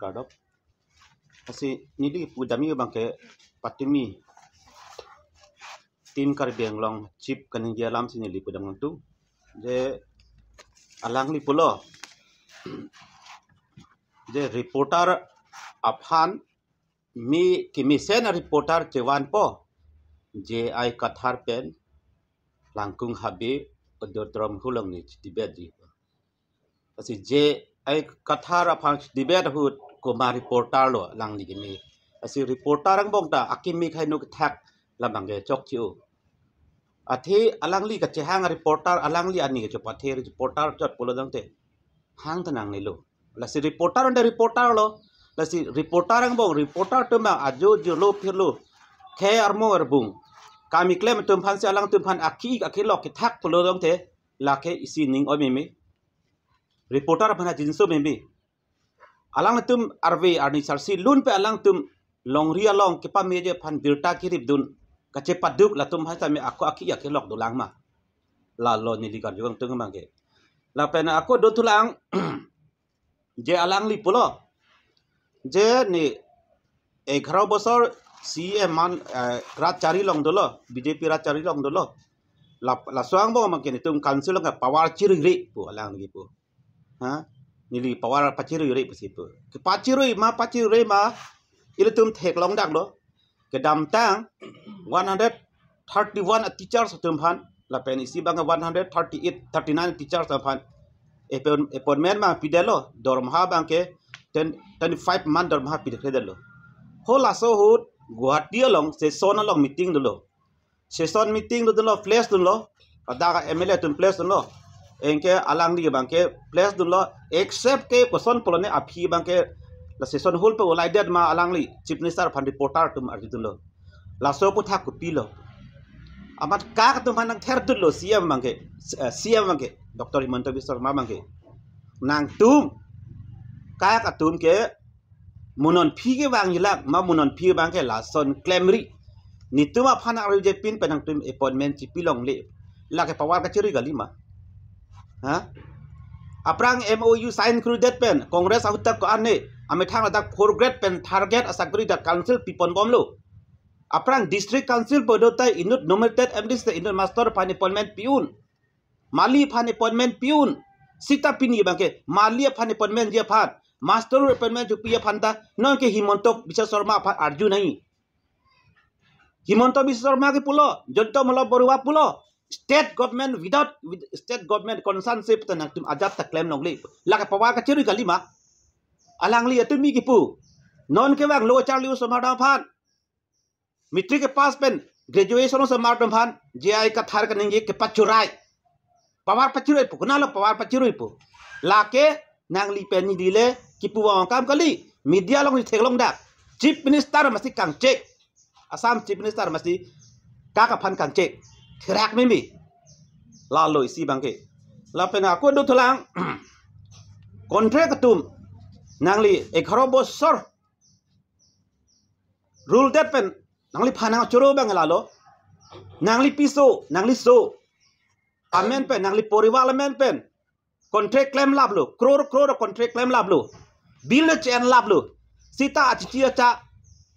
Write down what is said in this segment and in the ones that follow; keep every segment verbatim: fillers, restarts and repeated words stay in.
Kardom. Lasi neli pudamji abangke patumi Team Karbi Anglong Chief kaningje alamsi neli pudam nangtum. Je alangli pulo, je reporter aphan mi kemesen a reporter chevanpo, J I Kathar pen Langkung Habe Auditorium along ne debate ji. Lasi J I Kathar aphan debate ahut komat reporter lo alangli keme. Lasi reporter angbong ta akeme khei nu kethak lam abangke chokche-o. Athe alangli kachehang reporter alangli ani kachepathe reporter chot pulo tangte hang ta nangnelo. Lasi reporter anta reporter lo. Lasi reporter angbong reporter atum abang ajo jirlo phirlo, khei armo arbung, kam keklem atum aphansi alangtum aphan aki akelok kethak pulo tangte lake isi ning oi meme. Reporter aphan ajinso meme. Alangtum arve arni sarsi lun pen alangtum longri along kepameji aphan birta keripdun kachepaduk latum aphan tame ako aki akelok dolang ma? Lalo neli karju kangtung abangke. Lapen ako dothulang je alangli pulo, je ne egharo bosor C M man, eh, rat chari along dolo, B J P rat chari along dolo. La, laso angbong abangke netum council along power chirire pu alangli pu. Ha? Neli power pachirire pusi pu. Kepachirire ma, pachirire ma, ilitum theklong daklo. Kedamtang one hundred thirty-one a teachers atum aphan, lapen isi abang one hundred thirty-eight, thirty-nine teachers aphan appoint-, appointment abang pidetlo, dormaha abangke ten, twenty-five month dormaha pidetlo. Ho laso ahut Guwahati along, session along meeting dolo. Session meeting dolo, place dunlo. Ladak M L A atum place dunlo. Anke alangli abangke place dunlo. Except ke koson pulo ne aphi abangke la session hall pen ulaidet ma alangli Chief Minister aphan reporter atum arjudunlo. Laso aphuthak kopilo? Amat kak atum aphan nangtherdunlo C M abangke, eh, C M abangke, Doctor Himanta Biswa Sarma abangke. Nangtum kak atum ke mo non aphi kevang hilak ma, mo non aphi abangke lason klemri. Netum aphan arjuje pin pen nangtum appointment chipilongle. Lake power kachirui kali ma? Ha? Aphrang M O U sign krudet pen Congress ahut ta ko-an ne, amethang ladak fourth grade pen third grade asakri ta council piponbomlo. Aphrang district council bodo ta inut nominated M D C ta inut master aphan appointment pi-un. Mali aphan appointment pi-un. Sita pini abangke mali aphan appointment ji aphan, master appointment jupi aphan ta nonke Himanta Biswa Sarma aphan arju nangji. Himanta Biswa Sarma ke pulo, Jayanta Malla Baruah pulo, state government without, with state government concernship ta nangtum ajat ta klemlongle. Lake power kachirui kali ma? Alangli atum mi kipu. Non kevanglo charli osomar atum aphan. Matric kepass pen graduation osomar atum aphan J I Kathar kaningje kepachurai. Power pachirui pu, konatlo power pachirui pu? Lake nangli pen neli le kipu vang kam kali, media along ne theklong dak. Chief Minister masi kangchek. Assam Chief Minister masi kak aphan kangchek. Therak meme. Lalo isi abangke. Lapen ako dothulang. Contract atum nangli egharo bosor rule det pen nangliphan nangchoro abang lalo. Nangli piso, nangli so amen pen, nangli porivar amen pen contract klemlaplo, crore crore contract klemlaplo, bill le che-enlaplo. Sita achichi acha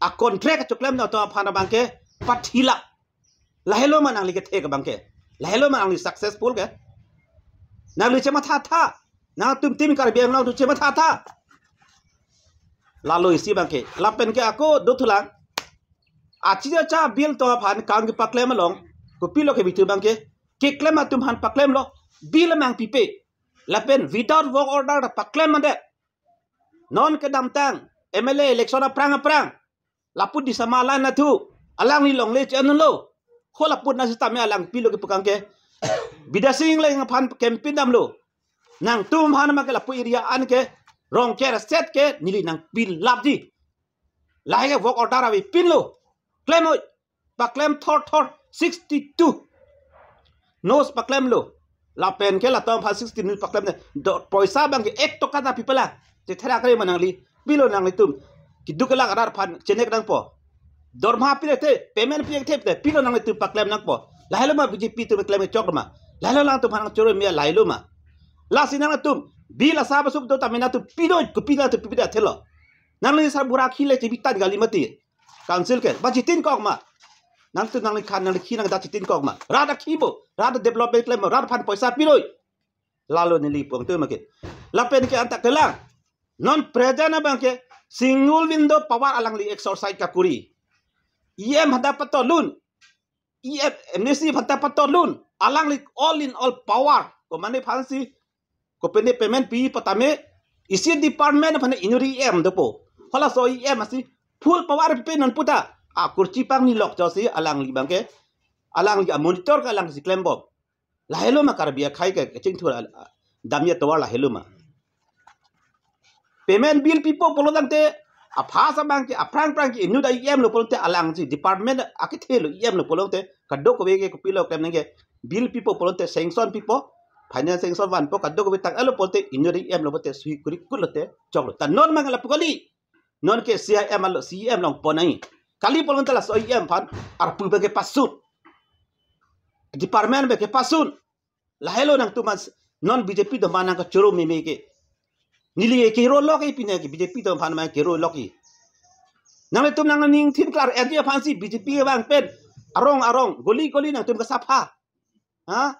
a contract achoklem atum aphan abangke pathilap. Lahelo ma nangli kethek abangke? Lahelo ma nangli successful ke? Nangli chemathatha. Nangtum Team Karbi Anglong atum chemathatha. Lalo isi abangke. Lapen ke ako dothulang. Achichi acha bill atum aphan kang kepaklem along, kopilo ke bitu abangke? Keklem atum aphan paklemlo. Bill mang pipe. Lapen without work order ta paklem mande. Non kedamtang M L A election aphrang aphrang, lapu Disama line nathu, alangli longle che-enlo. Ho lapu na sitame alang pilo kepu abangke? Bidya Sing Engleng aphan campaign damlo. Nangtum aphan ma ke lapu area an ke Rongker set ke neli nangpilapji. Lahai ke work order avepinlo. Klem oi. Paklem thor thor sixty-two. Nos paklemlo. Lapen ke latum aphan sixty-two nos paklem ne. Do poisa abangke ek toka ta pipelang. Te therak re ma nangli? Pilo nanglitum? Keduk kelak arat aphan chenek nangpo. Dormaha pile te, payment pile te, pilo nanglitum paklem nangpo? Lahelo ma B J P atum klem chok ma? Lahelo alangtum aphan nangchoro meme lahelo ma? Lasi nangtum bill asa basup do tame nangtum pilo, kopi nangtum pipe athelo. Nangli sarbura khi le chebitan kali mati. Council ke ba chitin kok ma. Nangtum nangli khan nangli khi nangda chitin kok ma. Rat akhi bo, rat development klem bo, rat aphan poisa piroi. Lalo neli pu angtum ma ke. Lapen ke anta kelang. Non present abang ke single window power alangli exercise kakuri. E M aphanta patolun. E M, M D C aphanta patolun. Alangli all in all power. Komane aphansi kopine payment pi patame isi department aphan inut E M dopo. Halaso E M asi full power pe non puta. Akurchi pangni lok josi alangli abang ke. Alangli amonitor ke alangsi klembom. Lahelo ma Karbi akhei ke kachingthur al-, damji atovar lahelo ma. Payment bill pipo pulo tangte, apha abang ke, aphrang phrang ke inut E M lo pulote alangsi department akethe lo E M lo pulote, kadokave ke kopilo klem nangke, bill pipo pulote sanction pipo, finance sanction vanpo, kadokave tang elo pulote inut E M lo pulote sui kuri kul lote choklo. Ta non mangala pu kali. Non ke C I M alo, C E M longpo nai. Kali pulote laso E M aphan arpu abang ke pasun. Department abang ke pasun. Lahelo nangtum mas non B J P atum aphan nangkachoro meme ke. Neli ke hero lok e pine ke B J P atum aphan ma hero lok e. Nanglitum nangning thin klar R J aphansi B J P abang pen arong arong goli goli nangtum kasapha. Ha?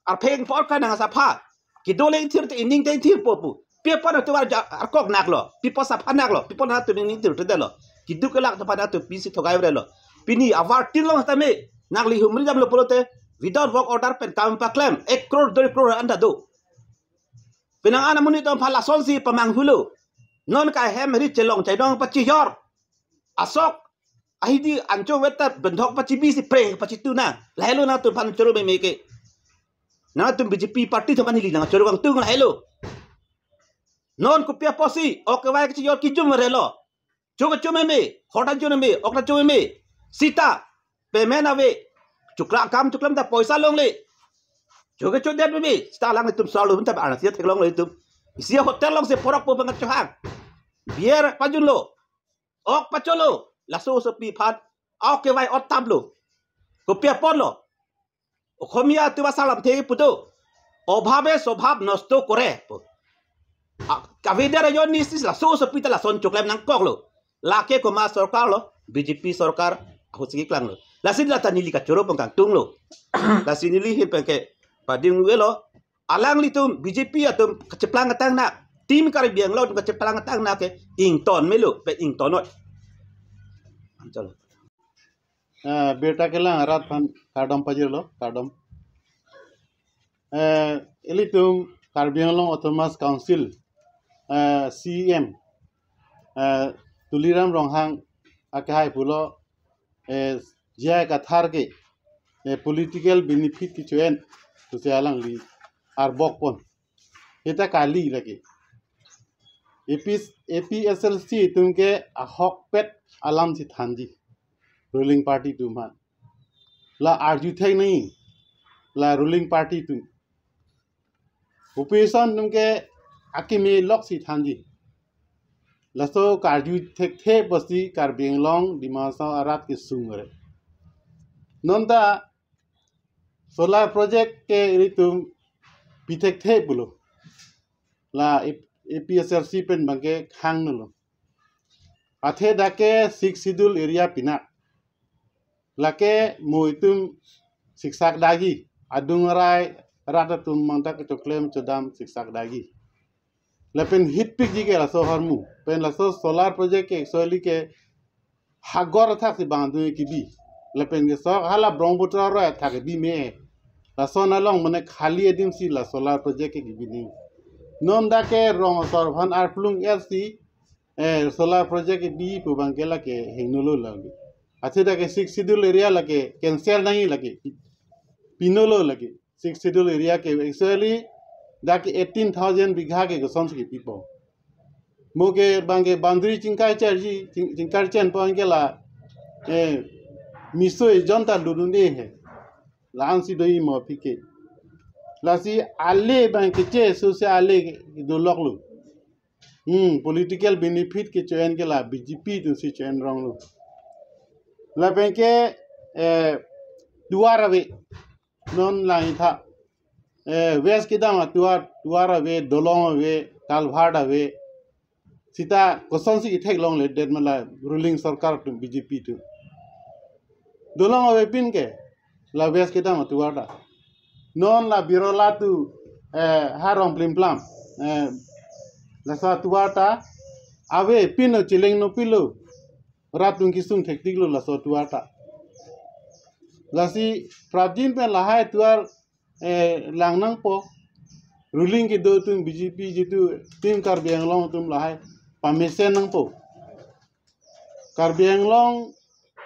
Arpheng por ka nang sapha. Kedo le ingthir te ining te ingthirpo pu. Pi apot nangtum arja-, arkok naklo. Pi apot sapha naklo. Pi apot nangtum ining tir te delo. Keduk kelak atum aphan nangtum pisi thogai vrelo. Pini avar tin long tame. Nangli humri damlo pulote. Without work order pen kam paklem. Ek crore dui crore anda do. Penang an amonit atum aphan lasonsi pamanghulo. Non ke hem ri chelong chaidong pachihor. Asok. Ahidi ancho weta bendhok pachibi si preng pachitu na. Lahelo nangtum aphan choro meme ke. Nangtum B J P party atum aphan ili nangchoro kangtung lahelo. Non kopi apotsi, ok kevai kachijor kijum relo. Cho kecho meme, hot ta cho meme, ok ta cho meme. Sita, payment ave. Chokla kam choklam ta poisa longle. Cho kecho det meme, sita alanglitum solo ta arnasi theklongle itum. Isi hotel alongsi porok po bangat chohang. Beer pajunlo. Ok pacholo, laso osopi aphan, ok kevai ot tamlo. Kopi apotlo. Okhomia atum asalam the puto. অভাৱে স্বভাৱ নষ্ট কৰে. A, kavedar ayon ni sis laso osopi ta lason choklem nangkoklo. Lake komat sorkar lo, B J P sorkar, ahut si keklanglo. Lasi lata neli kachoro pon kangtunglo. Lasi neli ahin pen ke pading lo. Alanglitum B J P atum kacheplang katang na. Team Karbi Anglong atum kacheplang katang na ke ington melo, pe ington noi. Chalo. Eh, birta kelang arat aphan kardom pajirlo, kardom. Eh, ilitum Karbi Anglong Autonomous Council, eh, C E M, eh, Tuliram Ronghang akehai pulo, eh, J I Kathar ke, eh, political benefit kecho-en pusi alangli arbok pon. Seta kali lake. A P, A P H L C atum ke ahokpet alamsi thanji. Ruling party atum aphan. La arju thek nai. La ruling party atum. Opposition atum ke akimi loksi thanji. Laso karju thekthe pusi Karbi Anglong Dima Hasao arat kesung ore. Non ta solar project ke ilitum pi thekthe pulo. La A P H L C pen abang ke khang nolo. Athe dak ke Sixth Schedule area pinak. Lake mo itum siksak dagi. Adung arai rat atum mangta kechoklem chodam siksak dagi. Lapen hitpikji ke laso ahormu. Pen laso solar project ke actually ke hagor athak si bang adung kebi. Lapen ke sok hala Brahmaputra aroi athak kebi me. Lason along mane khali adim si la solar project ke kebi ni. Non dak ke rong asor aphan arplung er si, eh, solar project kebi pu abang ke lake hingno lo lagi. Athe dak ke Sixth Schedule area lake cancel nai lake. Pino lo lake. Sixth Schedule area ke actually dak ke eighteen thousand bigha ke kosonsi kepipo. Mo ke abang ke boundary chingkai charji, ching-, chingkai chen pon ke la, eh, miso ejon ta dodun-e he. La-ansi do-i mo aphi ke. Lasi ale abang ke che so se ale ke dolok lo. Hmm, political benefit kecho-en ke la B J P atum si cho-en rong lo. Lapen ke, eh, duar ave. Non lang itha. Eh, West kedam atovar, duar ave, dolong ave, culvert ave. Sita kosonsi itheklongledet ma la ruling sorkar atum, B J P atum. Dolong avepin ke la West kedam atovar ta. Non la Birola to, eh, Harong Plimplam, eh, laso atovar ta avepin, no cheleng no pilo. Rat atum kesung thektiklo laso atovar ta. Lasi prapjin pen lahai atovar, eh, lang nangpo. Ruling kedo atum, B J P jitu, Team Karbi Anglong atum lahai pamesen nangpo. Karbi Anglong,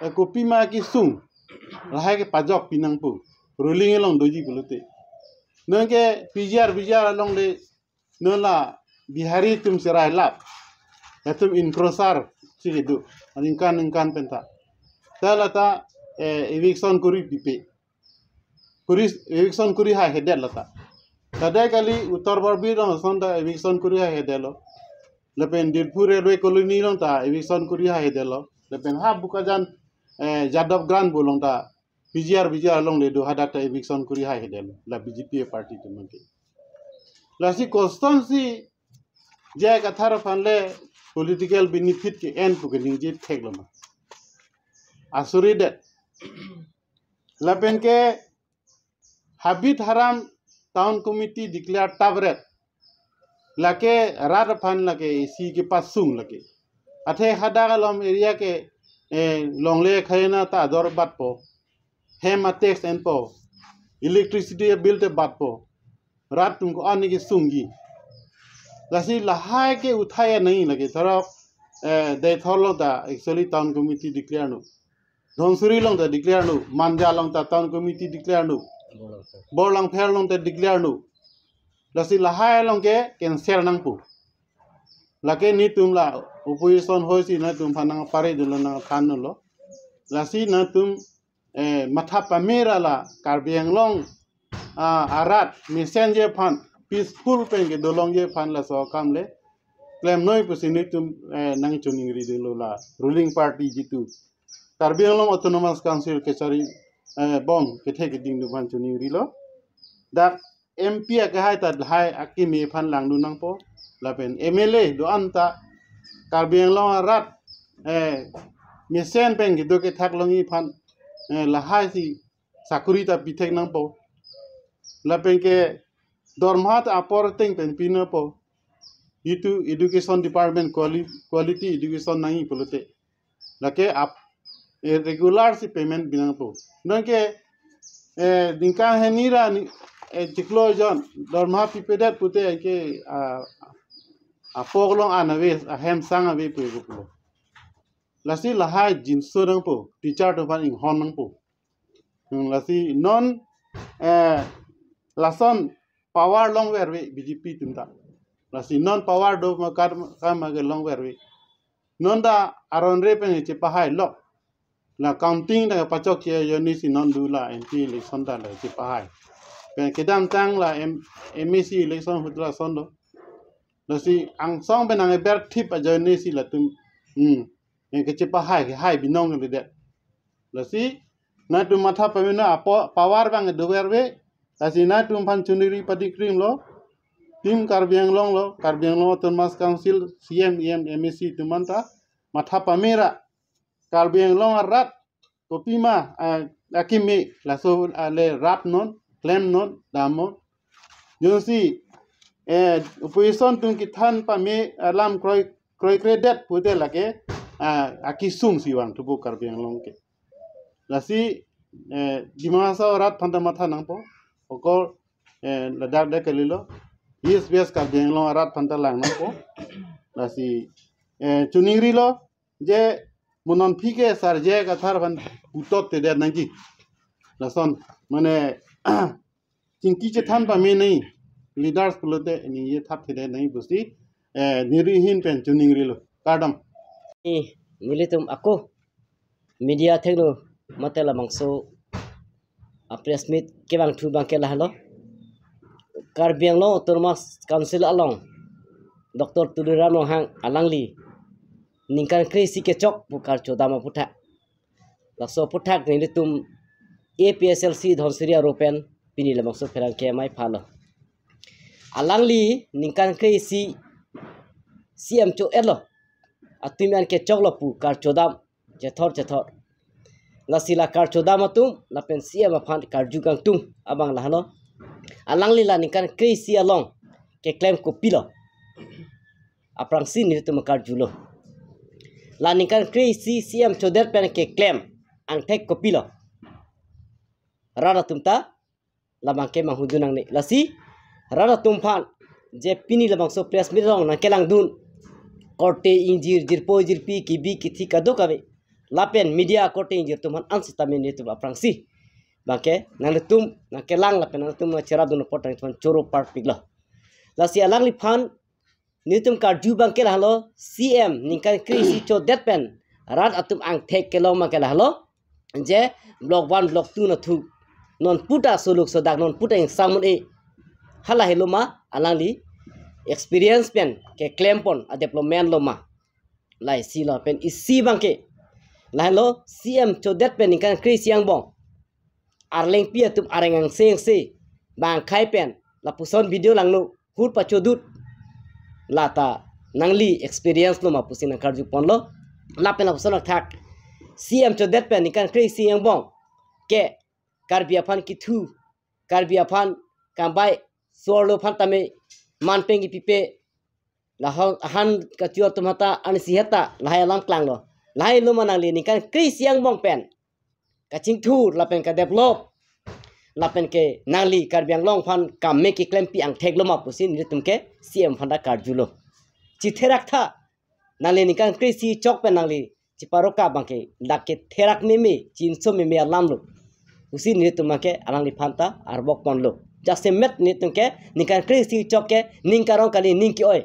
eh, kopima kesung lahai ke pajokpi nangpo, ruling along doji pulote. Non ke P G R, P G R along le, non la Bihari atum serai lap, latum encroacher si kedo aningkan ningkan pen ta. Ta lata, eh, eviction kori pipe. Kori, eviction kori haihedet lata. Kadai kali Uttar Borbil along ason ta eviction kori haihedetlo. Lapen Dilpur Railway Colony along ta eviction kori haihedetlo. Lapen ha Bokajan, eh, Yadav Grant pu along ta P G R, P G R along le do hadak ta eviction kori haihedetlo, la B J P party atum ke. Lasi kosonsi J I Kathar aphan le political benefit ke-en pu keningje theklo ma? Asuri det. Lapen ke habit haram town committee declare tapret. Lake rat aphan lake isi kepasung lake. Athe hadak along area ke, eh, longle khayena ta ador batpo. Hem a-tax enpo. Electricity bill te batpo. Rat atum ko-an kesungji. Lasi lahai ke uthai nangji lake. Thorok, eh, Deithor along ta actually town committee declare no. Dhansiri along ta declare no, Manja along ta town committee declare no, Borlangpher along ta declare no. Lasi lahai along ke cancel nangpo. Lake netum la opposition hoisi netum aphan nangpare dunlo, nangthan dunlo. Lasi netum, eh, matha pamera la Karbi Anglong, ah, arat mesenji aphan, peaceful pen kedolongji aphan laso akam le klemnoi pusi netum, eh, nangchiningri dunlo la ruling party jitu Karbi Anglong Autonomous Council kachari, eh, bom kethe keding atum aphan chiningrilo. Dak M P akehai ta lahai akimi aphan langdun nangpo. Lapen M L A do-an ta Karbi Anglong arat, eh, mesen pen kedo kethak longji aphan, eh, lahai si sakuri ta pithek nangpo. Lapen ke dorma ta apor ateng pen pi nangpo. Itum education department quali-, quality education nangji pulote. Lake ap, eh, regular si payment pi nangpo. Non ke, eh, ningkan hini ra ni, eh, chiklo jon dorma pipedet pute ke, ah, apok along an ave, ahem sang ave pu pulo. Lasi lahai jinso nangpo, teacher atum aphan inghon nangpo. Hmm, lasi non, eh, lason power longverve B J P atum ta. Lasi non power do ma kar kam ma ke longverve. Non ta aron re pen chepahailo. La counting ta pachokche ajoine si non do la M P election ta la chepahai. Pen kedamtang la M-, M A C election ahut lason do. Lasi angsong pen nangberthip ajoine si latum, hmm, nangkechepahai, hai binong kalidet. Lasi netum matha pamena apo power abang doverve. Lasi netum aphan chiningri padi krimlo. Team Karbi Anglong lo, Karbi Anglong Autonomous Council, C M, E M, M A C atum anta matha pamera Karbi Anglong arat kopima, ah, akimi laso, ah, le rap non, klem non, dam non. Jongsi, eh, opposition atum kethan pame alam kroi, kroikredet pute lake, ah, akesung si vangthupo Karbi Anglong ke. Lasi, eh, Dima Hasao arat aphan ta matha nangpo. Okor, eh, ladak dak kalilo. East West Karbi Anglong arat aphan ta lang nangpo. Lasi, eh, chiningrilo je mo non aphi ke Sar J I Kathar aphan putot tedet nangji. Lason mane chingki chethan pame nangji, leaders pulote ningje thap thedet nangji pusi, eh, ningri ahin pen chiningrilo. Kardom. Ni nelitum ako media athengno mate labangso a-press meet kevangthu abang ke lahelo. Karbi Anglong Autonomous Council along Doctor Tuliram Ronghang alangli ningkan kre-isi kechok pu karcho dam aphuthak. Laso aphuthak nelitum A P H L C Dhansiri aro pen pini labangso pherangke amei phalo. Alangli ningkan kre-isi C M cho-etlo, atumi an kechoklo pu karchodam chethor chethor. Lasi la karchodam atum lapen C M aphan karju kangtung abang lahelo. Alangli la ningkan kre-isi along keklem kopilo, aphrangsi nelitum karjulo. La ningkan kre-isi C M chodet pen keklem angthek kopilo, rat atum ta labang ke manghudun nangne. Lasi rat atum aphan je pini labangso press meet along nangkelangdun korte ingjir, jirpo jirpi, kibi kithi kadokave, lapen media korte ingjir atum aphan ansitame nelitum aphrangsi bang ke nanglitum nangkelang lapen nanglitum nangcherapdun apot nangtum choro parpiklo. Lasi alangliphan nelitum karju bang ke lahelo, C M ningkan kre-isi chodet pen rat atum angthek kelong bang ke lahelo, je block one, block two nathu, non puta suluk sodak, non puta ingsam un-e. Hala helo ma alangli experience pen keklem pon a development lo ma. Laisi lo pen isi bang ke lahelo, C M chodet pen ningkan kre-isi angbong Arlengpi atum areng angse angse bang akhai pen lapuson video langno, hur pachodut, lata nangli experience lo ma pusi nangkarju ponlo. Lapen lapuson athak C M chodet pen ningkan kre-isi angbong ke Karbi aphan kithu, Karbi aphan kambai, sorlo aphan tame manpeng kipipe, lahai ahan kachor atum hata ansi heta lahai alam klanglo. Lahai lo ma nangli ningkan kre-isi angbong pen kachingthur lapen kadevelop lapen ke nangli Karbi Anglong aphan kam me keklempi angthek lo ma pusi nelitum ke C M aphan ta karjulo. Chitherak tha, nangli ningkan kre-isi chok pen nangli chiparoka bang ke dak ketherak meme, chinso meme alam lo pusi nelitum ke alangliphan ta arbok ponlo. Jasemet nelitum ke ningkan kre-isi chok ke ning karong kali, ning ke-oi,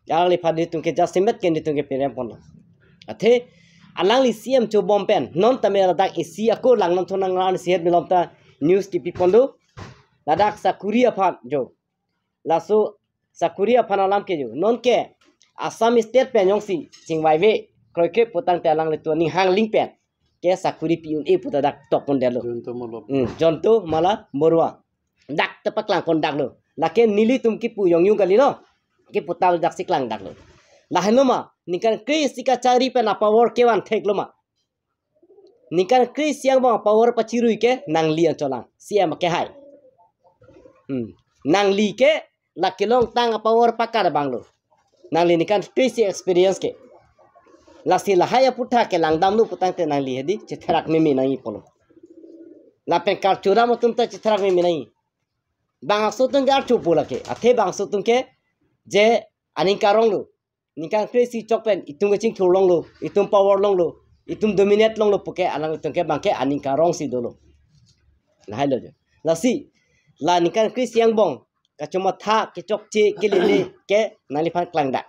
alangliphan nelitum ke jasemet ke nelitum ke perem ponlo. Athe alangli C M chobom pen non tame ladak isi ako langnon thonang ran sihet milom ta news kipi ponlo. Ladak sakuri aphan jo, laso sakuri aphan alam ke jo, non ke Assam State pen jongsi chingvaive kroikre putangte alanglitum aning hangling pen ke sakuri pi un-e puta dak tok pondetlo. Jonto Mala. Hmm, Jonto Mala Borua. Dak ta paklang pondaklo. Lake nelitum kipu yong yung kali no, kipu tal daksi klangdaklo. Lahenlo ma ningkan kre-isi kachari pen a-power kevan theklo ma. Ningkan kre-isi angbong a-power pachirui ke nangli anchot lang, C M ke hai. Hmm. Nangli ke la kelongtang a-power pakar abang lo. Nangli ningkan kre-isi experience ke. Lasi lahai aputhak ke langdamlo putangte nangli hedi chitherak meme nangji pulo. Lapen karchodam atum ta chitherak meme nangji. Bangso atum ke archo pu lake. Athe bangso atum ke je aning karong lo. Ningkan kre-isi chok pen itum kachingthur longlo, itum power longlo, itum dominate longlo puke alanglitum ke bang ke aning karong si dolo. Lahai lo jo. Lasi la ningkan kre-isi angbong kachomatha, kechokche, kelele ke nangliphan klangdak.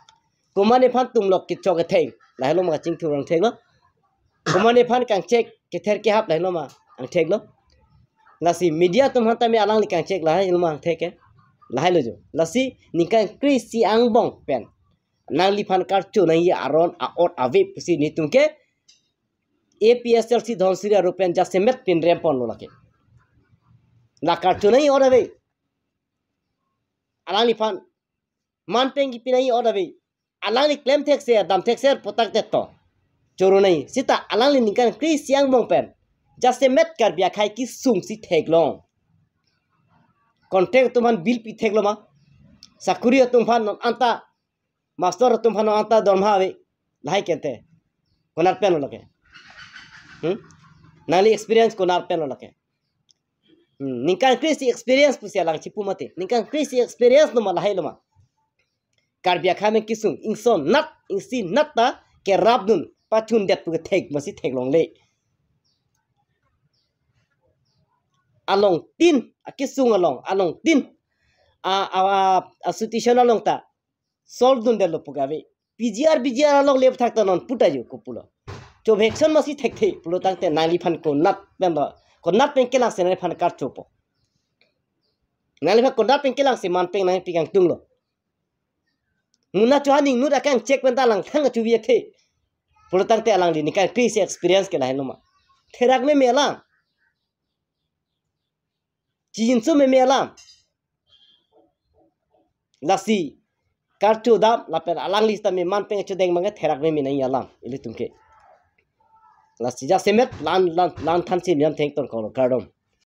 Komat nephan tumlok kechok ketheng, lahelo ma kachingthur angtheklo. Komat nephan kangchek kether kehap, lahelo ma angtheklo. Lasi media atum aphan tame alangli kangchek, lahelo ma angthek ke. Lahai lo jo. Lasi ningkan kre-isi angbong pen nangliphan karcho nangji aron a-ot ave pusi nelitum ke A P H L C Dhansiri aru pen jasemet pinrem ponlo lake. La karcho nangji ot ave. Alangliphan manpeng kipi nangji ot ave. Alangli klem thekser, dam thekser putangte to choro nangji. Sita alangli ningkan kre-isi angbong pen jasemet Karbi akhai kesung si theklong. Contract atum aphan bill pi theklo ma. Sakuri atum aphan non anta, master atum aphan non anta dorma ave. Lahai kente. Konat pen lo lake. Hmm? Nangli experience konat pen lo lake. Hmm. Ningkan kre-isi experience pusi alang chipu mati. Ningkan kre-isi experience lo ma, lahai lo ma. Karbi akhai amen kesung, ingson nat, ingsi nat ta kerapdun pachundet pu kethek masi theklongle. Along tin, akesung along, along tin a, a, a, a situation along ta solve dundetlo pu kave. P G R, P G R along le aphuthak ta non puta jo kopulo. Cho vaccine masi thekthe pulotangte nangliphan konat pen lo, konat pen kelangsi nangliphan karchopo. Nangliphan konat pen kelangsi manpeng nangpi kangtunglo. Muna choha ning nut akangchek pen ta langthang kachuvi akthe pulotangte alangli ningkan kre-isi experience ke lahelo ma. Therak meme alam. Chinso meme alam. Lasi karchu dam lapen alangli sitame man pen chedeng abang ke therak meme nangji alam ilitum ke. Lasi jasemet la-an la-an la-an thansi niam thengton kolo kardom.